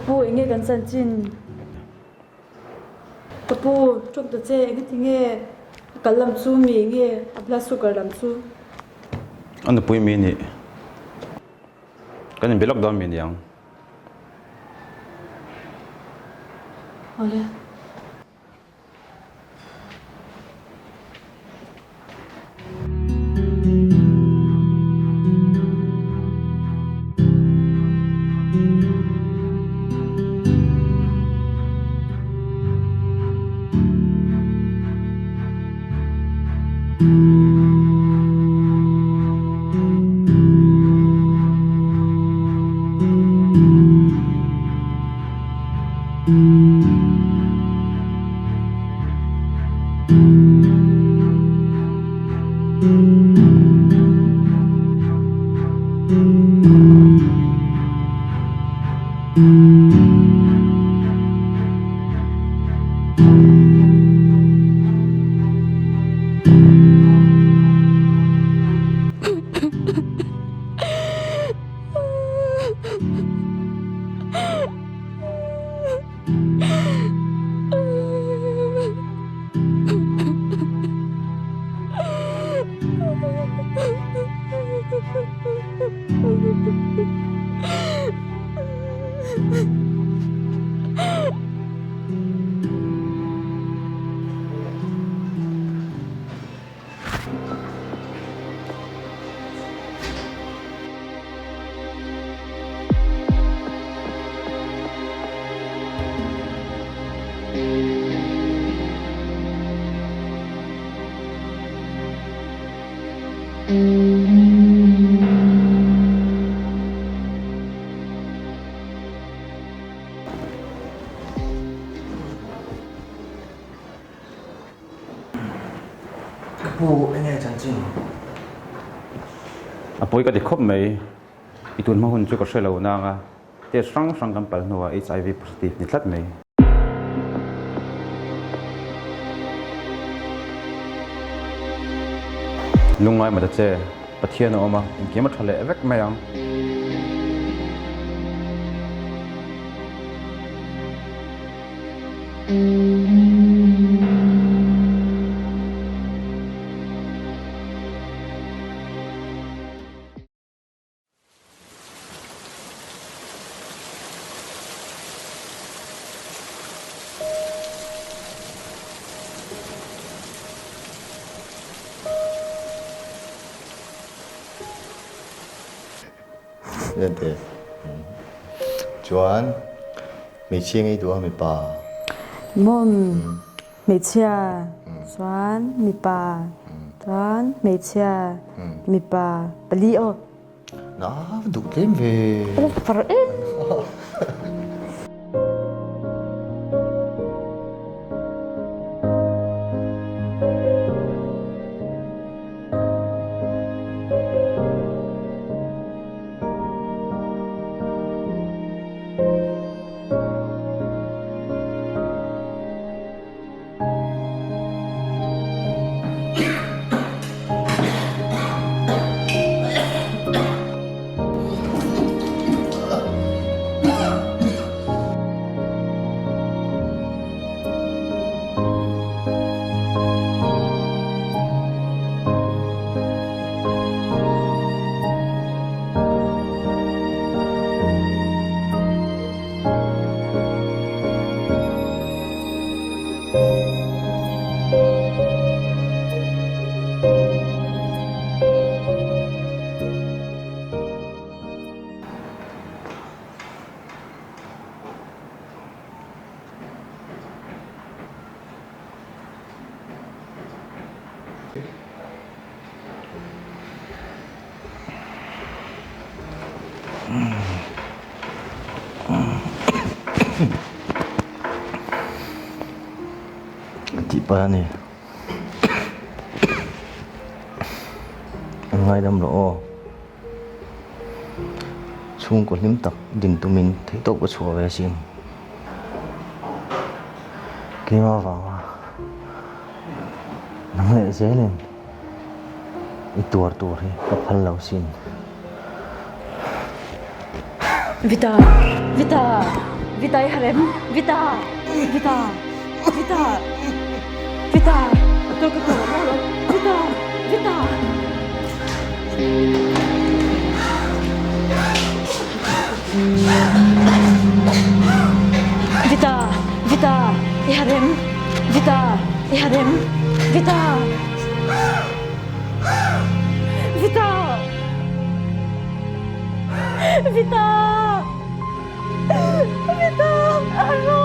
Ka pu, enge kan chanchin? Ka pu, tawk ta che, engati nge a kal lam chu mi nge a blood sugar lam chu? A nupui mi nih. Kan inbe lawk dawn mi niang. Awle. Ka pu enge chanchin? A pawi ka ti khawp mai. I tun hma hun chu ka hre lo nang a, test hrang hrang kan pal hnuah HIV positive ni tlat mai. Lungngai mah ta che, Pathian a awm a, engkim a tha leh vek mai ang. Lente. Chuan hmeichhia ngei duh a mipa. Mawm hmeichhia chuan mipa chuan hmeichhia mipa pali aw. Na duh tlem ve. Far em. Tih palh a ni. An ngaidam rawh aw. Chhungkaw hlim tak din tumin theihtawp ka chhuah ve asin. Keimah avanga nang leh zelin i tuar tur hi ka phal lo sin. Vita! Vita! Vita i harem Vita Vita Vita Vita a tur ka tur a Vita Vita Vita Vita i harem Vita i harem Vita Vita Vita Vita a ro.